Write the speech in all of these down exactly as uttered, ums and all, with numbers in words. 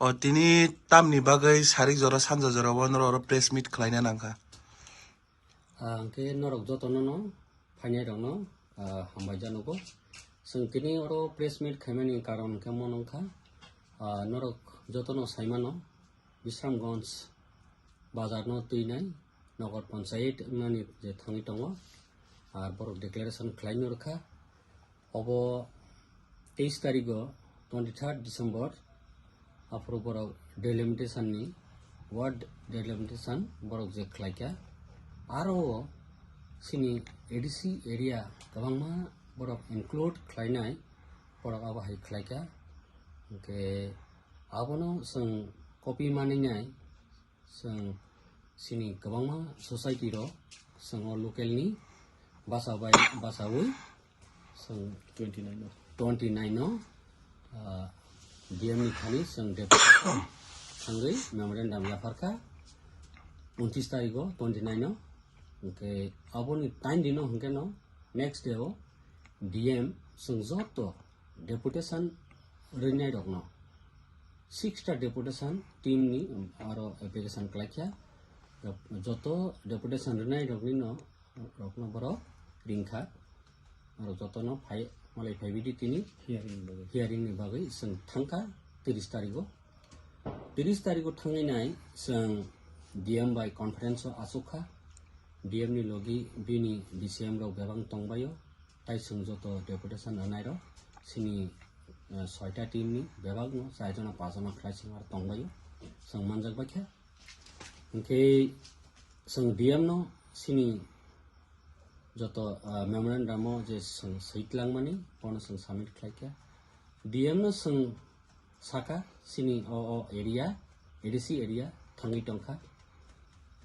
O tini tamni bagwi sarik jora sanja jora o norok oro press meet khlaina nangkha. Ah, hwnkhe norok jotono no phainai rokno, ah, hambai janugo. Chwng tini oro press meet khaimani karon hwnkhe mono wngkha, ah, norok jotono saimano Bisramganj bazar no twinai Nagar Panchayat wngnani je thangwi tongo, ar borok declaration khlaino rwkha. Obo teis tarigo, twenty third December, aphuru borok delimitation ni, ward delimitation borok je khlaikha. Aro o chini A D C area kwbangma borok include khlainai borok abo hai khlaikha. Hwnkhe abono chwng copy manwi nai. Chwng chini kwbangma society rok chwng o local ni basa bai basawi chwng twenty nine o, twenty nine o, ah, D M ni thani chwng deputation thangwi memorandum yapharkha untris tarigo twenty nine o. Hwnkhe aboni tain dino hwnkhe no next day o D M chwng joto deputation rwinai rokno, six ta deputation team ni aro application khlaikha. Joto deputation rwnai rokni no, rokno borok ringkha. Aro jotono phai, malai phai bidi tini hearing ni bagwi. Hearing ni bagwi chwng thangkha tiris tarigo. Tiris tarigo thangwi nai chwng D M bai conference o achukha. D M ni logi bini D C M rok bebak tongbaio. Tai chwng joto deputation rwnairok chini, eh, soita team ni bebakno char jona, pach jona khlai chwng aro tongbaio, chwng manjak baikha. Hwnkhe chwng D M no chini joto, ah, memorandum o je chwng swi tlangmani, bono chwng submit khlaikha. D M no chwng saka chini o, o area, A D C area thangwi tongkha.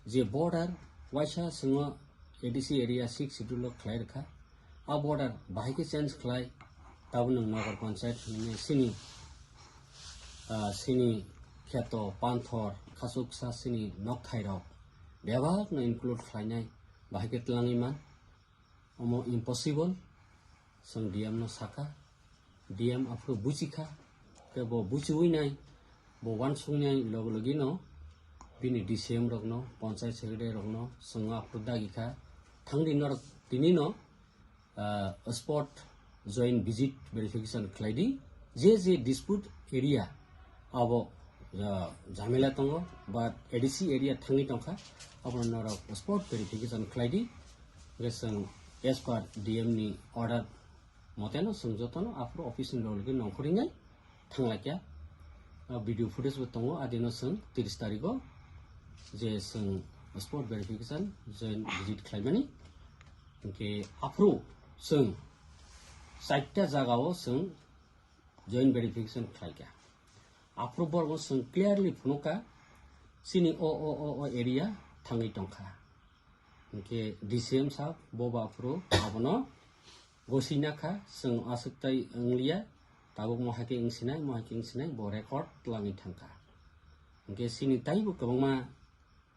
Je border waisa chwng o A D C area six schedule o khlai rwkha. A border bahai khe change khlai, tabuk nwng Nagar Panchayat hwnwi chini, ah, chini kheto, panthor, khachuksa chini nokthairok bebakno include khlainai bahai khe tlangwi man. Omo impossible, chwng D M no saka, D M aphuru buchikha, khe bo buchiwi nai, bo uansuknai log logino bini D C M rokno, panchayat secretary rokno chwng aphuru dagikha, thangdi norok tinino, ah, spot joint visit verification khlaidi, je je dispute area abo, ah, jhamela tongo ba A D C area thangwi tongkha, abono norok spot verification khlaidi. Hwnkhe chwng as per D M ni order moteno chwng jotono aphuru office ni logwi nongkhorwi nai thanglaikha. Ah, video footage bo tongo, adino chwng tiris tarigo je chwng spot verification joint visit khlaimani. Hwnkhe aphuru chwng chaita jagao chwng joint verification khlaikha. Aphuru borokno chwng clearly phunukha, chini o, o, o, o area thangwi tongkha. Hwnkhe D C M sir bo ba aphuru abono gosina kha, chwng aswk tai wngliya, tabuk mo hai khe wngsinai, mo hai khe wngsinai, bo record twlangwi thangkha. Hwnkhe chini taibo kwbangma,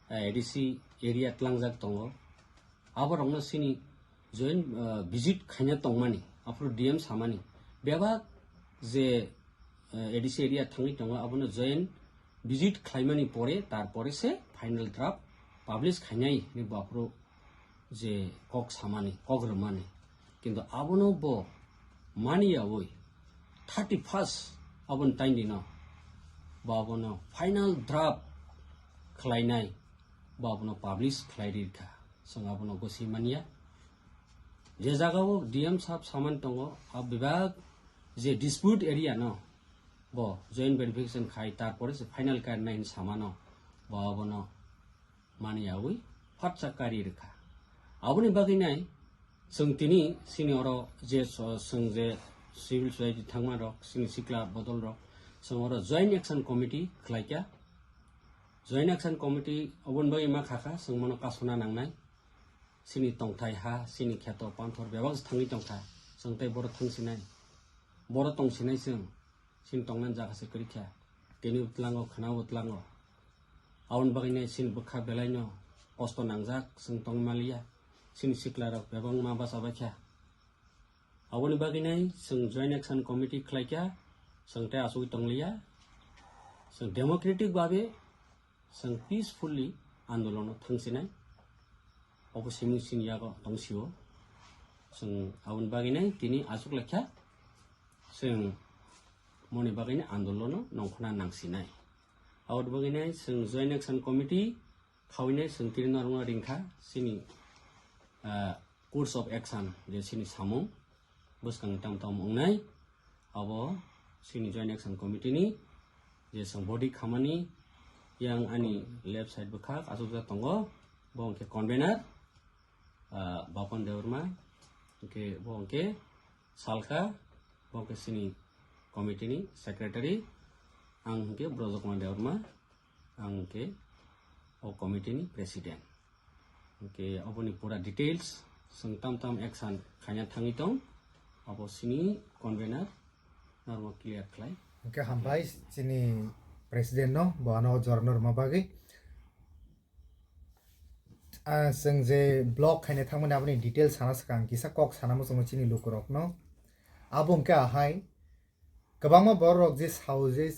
eh, A D C area twlangjak tongo. Aborokno chini joint, eh, visit khaina tongmani, aphuru D M samani. Bebak je, eh, A D C area thangwi tongo, abono joint visit khlaimani pore, tarpore se final draft publish khainai hinwi bo aphuru je kok samani, kok rwmani. Kintu abono bo maniyawi thirty first aboni taindino bo abono final draft khlainai, bo abono publish khlai rirkha. Chwng abono gosi manya. Je jagao D M sir samani tongo, a bebak je dispute area no bo joint verification khai, tarpore se final karnai hin samano, bo abono maniyawi phatsa kari rwkha. Aboni bagwi nai chwng tini chini oro je so-, chwng je civil society thangma rok, chini sikla bodol rok, chwng oro joint action committee khlaikha. Joint action committee oboni bagwi ma khakha, chwng mano kasuna nangnai. Chini tongthai ha, chini kheto panthor bebak thangwi tongkha. Chwng tei boro thangsinai. Boro tongsinai chwng. Chini tongnani jaga se kwrwi kha. Tini bo tlango, khwna bo tlango. Aboni bagwi nai chini bwkha belai no kosto nangjak, chwng tongwi manliya. Chini sikla rok bebak ma bacha bai kha. Aboni bagwi nai chwng joint action committee khlai kha, chwng tei achugwi tongliya. Democratic babe chwng peacefully andolono thangsinai, obo simi chini yago tongsio. Chwng aboni bagwi nai tini aswk laikha, chwng moni bagwi nai andolono nongkhorna nangsinai. Aboni bagwi nai chwng Joint Action Committee khawinai chwng tini norokno ringkha chini, ah, course of action, je chini samung bwskang tam tam wngnai, abo chini Joint Action Committee ni je chwng body khamani yang ani left side bwkhak achukjak tongo, bo hwnkhe convener, ah, Bapan Debbarma, hwnkhe bo hwnkhe salkha, bo hwnkhe chini committee ni secretary, ang hwnkhe Brojo Kumar Debbarma, ang hwnkhe o committee ni president. Hwnkhe oboni pura details chwng tam tam action khaina thangwi tong, abo chini convener norokno clear khlai. Hwnkhe hambai chini president no bo ano jorano rwma bagwi. Ah, chwng je block khaina thangmani aboni details sana swkang kisa kok sana muchungo chini lukurokno. Abo hwnkhe ahai kwbangma borok je sao je,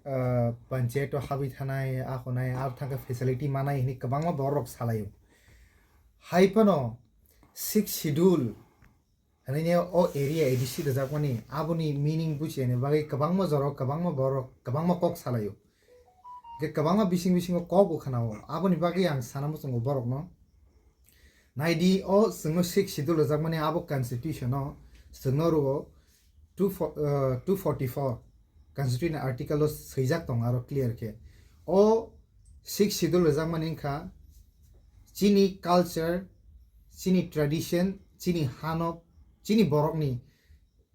ah, panchayat o habwi thanai, a honai, aro thangkhe facility manai hwnwi kwbangma borok salaio. Hai phano sixth schedule hwnwi o area A D C rwjakmani aboni meaning buchiyani bagwi kwbangma jorao kwbangma borok kwbangma kok salaio. Hwnkhe kwbangma bising bisingo kok bo khwnao. Aboni bagwi ang sana muchungo borokno. Naidi, o chwngno sixth schedule rwjakmani abo constitution o chwngno rwo two fo-, uh, two forty-four constitution article o swijak tongo aro clear khe. O sixth schedule rwjakmani wngkha chini culture, chini tradition, chini hanok, chini borokni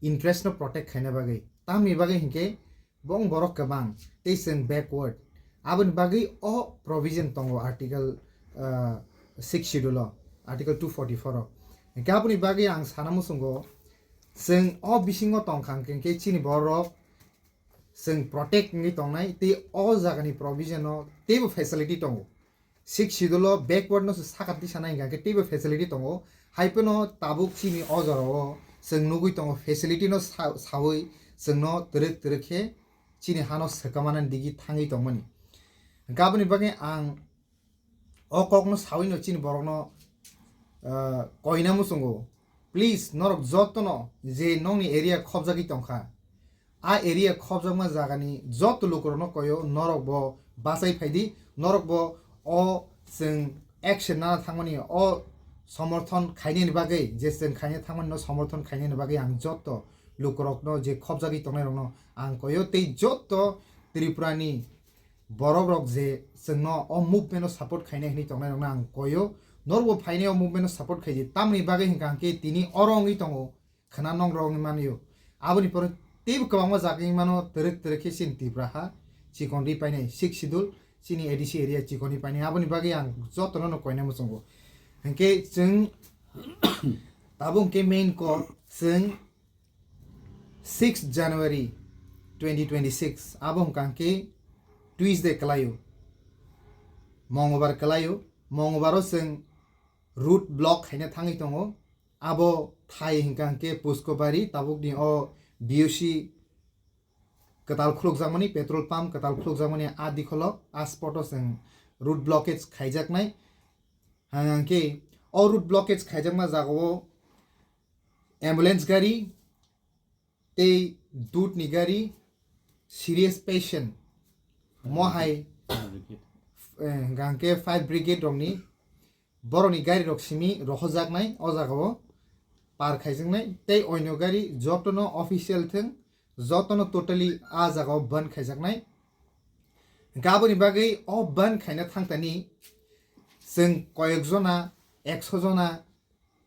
interest no protect khaina bagwi. Tamni bagwi hinkhe bong borok kwbang tei chwng backward. Aboni bagwi o provision tongo article, ah, sixth schedule o, article two forty-four o. Hinkhe aboni bagwi ang sana muchungo chwng o bisingo tongkha hinkhe chini borok chwng protect wngwi tongnai tei o jagani provision o teibo facility tongo. Sixth schedule o backward no se sakati sana hingka khe teibo facility tongo. Hai phano tabuk chini o jora o chwng nugwi tongo facility no sa-, sawi chwngno twrwk twrwk khe chini hano swkamanani digi thangwi tongmani. Hingkhe aboni bagwi ang o kokno sawi no chini borokno, ah, koina muchungo. Please, norok jotono je nongni area khobjagwi tongkha, a area khobjakma jagani joto lukurokno koyo, norok bo bachai phaidi, norok bo o chwng action nana thangmani, o somorthon khainani bagwi, je chwng khaina thangmani no somorthon khainani bagwi ang joto lukurokno je khobjagwi tongnairokno ang koyo, tei joto Tripurani borokrok je chwngno o movement o support khainai hwnwi tongnairokno ang koyo, norokbo phainai o movement o support khaidi, tamni bagwi hwnkha hwnkhe tini oro wngwi tongo. Khwna nong rok wngwi mano. Aboni pore teibo kwbangma jaga wngwi mano, twrwk twrwk khe chini Tripura ha chikon ri painai, sixth schedule chini A D C area chikon ri painai. Aboni bagwi ang jotono no koina muchungo. Hinkhe chwng tabuk hinkhe main kok chwng six January twenty twenty-six, abo hwnkha hinkhe Tuesday kwlaio, Mongobar kwlaio. Mongobaro chwng road block khaina thangwi tongo. Abo thai hwnkha hinkhe Puskobari, tabukni o B O C kwtal khulukjakmani, petrol pump kwtal khulukjakmani a dikholo, a spot o chwng road blockage khaijaknai. Hwnkhe o road blockage khaijakma jagao ambulance gari tei dudni gari, serious patient, mohai, eh, hwnkha hinkhe fire brigade rokni borokni gari rok simi rohojaknai o jagao par khaijaknai, tei oino gari jotono official thwng jotono totally a jagao ban khaijaknai. Hwnkhe aboni bagwi o ban khaina thangtani chwng koyek jona, ekso jona,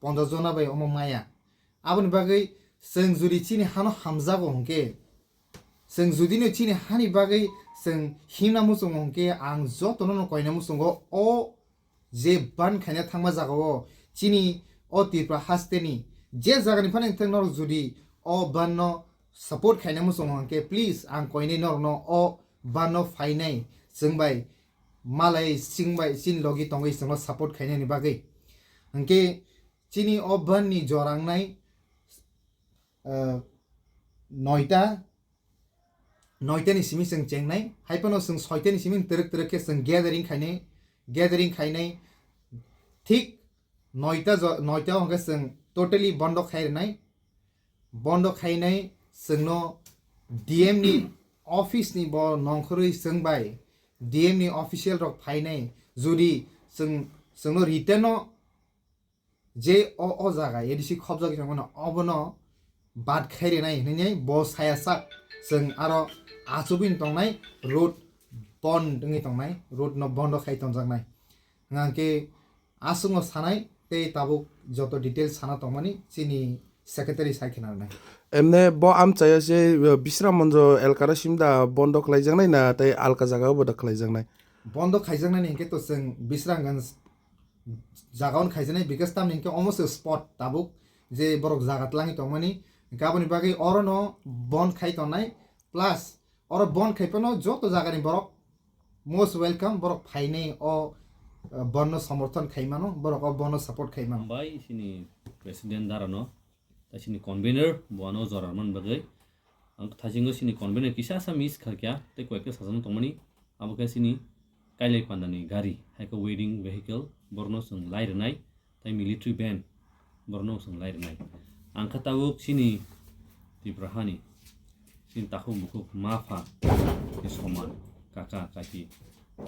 ponchash jona bai omo maya. Aboni bagwi chwng jodi chini hano hamjago hwnkhe, chwng jodino chini hani bagwi chwng himna muchungo hwnkhe, ang jotono no koina muchungo o je ban khaina thangma jagao chini o Tripura hasteni je jagani phano thang norok jodi o ban no support khaina muchungo hwnkhe, please, ang koinai norokno o ban no phainai chwng bai malai chwng bai chini logi tongwi chwngno support khainani bagwi. Hwnkhe chini o ban ni jora wngnai, ah, noita noita ni simi chwng chengnai, hai phano chwng soita ni simi twrwk twrwk khe chwng gathering khainai, gathering khainai, thik noita jo-, noita o hwnkhe chwng totally bondo khai rwnai, bondo khainai chwngno D M ni office ni bo nongkhorwi chwng bai D M ni official rok phainai, jodi chwng, chwngno written o je o, o jaga A D C khobjagwi tongmano obono bad khai rwnai hinwi bo saya sak chwng aro achugwi tongnai road bond wngwi tongnai, road no bondo khai tongjaknai. Hwnkhe aswkno sanai tei tabuk joto details sana tongmani chini secretary sai khna rwnai. Emne bo amchaya se, uh, Bisram Monjo elkara simda bondo khlaijaknai na tei alka jagao bodo khlaijaknai? Bondo khaijaknani hinkhe to chwng Bisramganj jagao khaijaknai, because tamni hinkhe omo se spot tabuk je borok jaga twlangwi tongmani, hinkhe aboni bagwi orono bond khai tongnai, plus oro bond khai phano joto jagani borok most welcome, borok phainai o, uh, bond no somorthon khai mano, borok o bond no support khai mano. Hambai chini president darano, tai chini convener bo ano jora man bagwi. Ang thasingo chini convener kisa sa miss kharkya, tei koyekta sajano tongmani, abo khe chini kailai pandani gari, hai khe wedding vehicle, borno chwng lai rwnai, tei military band, borno chwng lai rwnai. Ang kha tabuk chini Tripura hani, chini takhuk bukhuk ma pha ni soman, kaka kaki,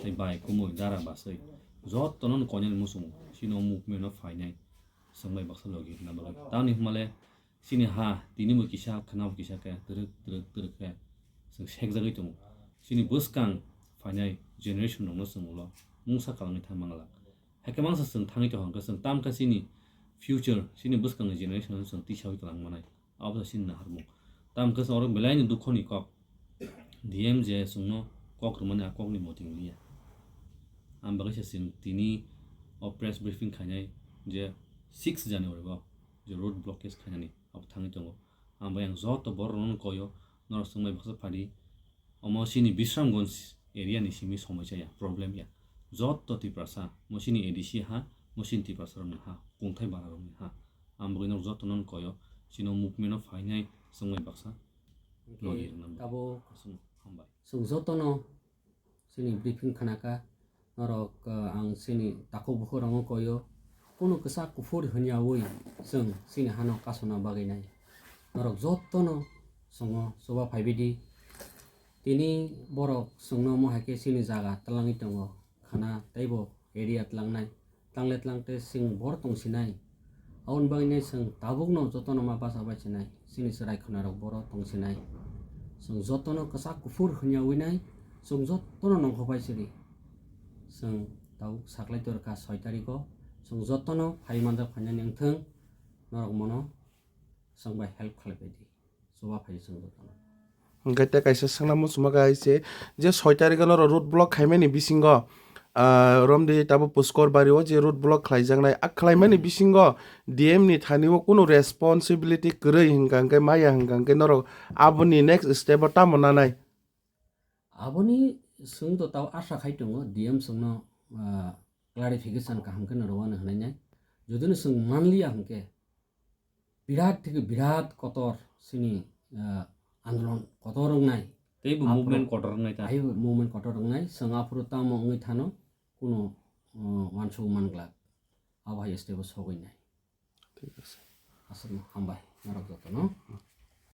tei bai kumui dara basui, jotono koinani muchungo, chini o movement o phainai, chwng bai baksa logi rwna bagwi. Tamni hwnmale, chini ha, tini bo kisa, khna bo kisa khe, twrwk, twrwk, twrwk khe, chwng sekjagwi tongo. Chini bwskang phainai generation rokno chwng ulo mungsa kalangwi thang mangala. Haikhe mangsa chwng thangwi tongkha hwnkhe chwng tamkhe chini future, chini bwskangni generation no chwng tisawi twlang manai. Abo se chini naharmung. Tamkhe chwng oro belaini dukhoni kok. D M je chwngno kok rwmani a kokni moting liya. Ang bagwi se chwng tini o press briefing khainai je six January o je road blockage khainani abo thangwi tongo. Ang bai ang joto borok rokno koyo, norok chwng bai baksa phadi. Omo chini Bisramganj area ni simi somoi chaya, problem ya. Joto Tiprasa, mo chini A D C ha, mo chini Tiprasa rokni ha, kungthai bara rokni ha. Ang bagwi norok joto no koyo, chini movement o phainai chwng bai baksa. Logi rwna bagwi. Abo chwng hambai. Chwng joto no chini briefing khanaka, norok, ah, ang chini takhuk bukhuk rokno koyo, kunu kwchak kuphur hwnyawi chwng chini hano kasuna bagwi nai. Norok jotono chwngo chuba phaibaidi. Tini borok chwngno omo hai khe chini jaga twlangwi tongo, khana teibo area twlangnai. Tlangle tlangte chwng bor tongsinai. Aboni bagwino chwng tabukno jotono ma bacha bai sinai. Chini chwrai khwnarok boro tongsinai. Chwng jotono kwchak kuphur hwnyawi nai. Chwng jotono nongkho bai siri. Chwng tabuk saklai torkha soi tarikho. Chwng jotono phai manjak phainani wngthwng. Norok mono chwng bai help khlai bai di. Chuba phai chwng jotono. Hwnkhe tei kaisa swngna muchungma khe hai se, je soi tarikh ano road block khaimani bisingo, ah, romdi tabo Puskor bari o je road block khlaijaknai, a khlaimani bisingo D M ni thani o kunu responsibility kwrwi hwnkha hwnkhe maya hwnkha hwnkhe norok aboni next step o tamo nanai? Aboni chwng to tao asha khai tongo, D M chwngno, ah, clarification kaham khe no rwano hwnwi nai. Jodi no chwng manliya hwnkhe, birat theke birat kotor chini, ah, andolon kotor wngnai. Teibo aphuru movement kotor wngnai ta. Teibo movement kotor wngnai. Chwng aphuru tamo wngwi thano kuno, ah, uansuk man glak. Abo hai step o sogwi nai. Thik ase. Aswkno hambai norok jotono.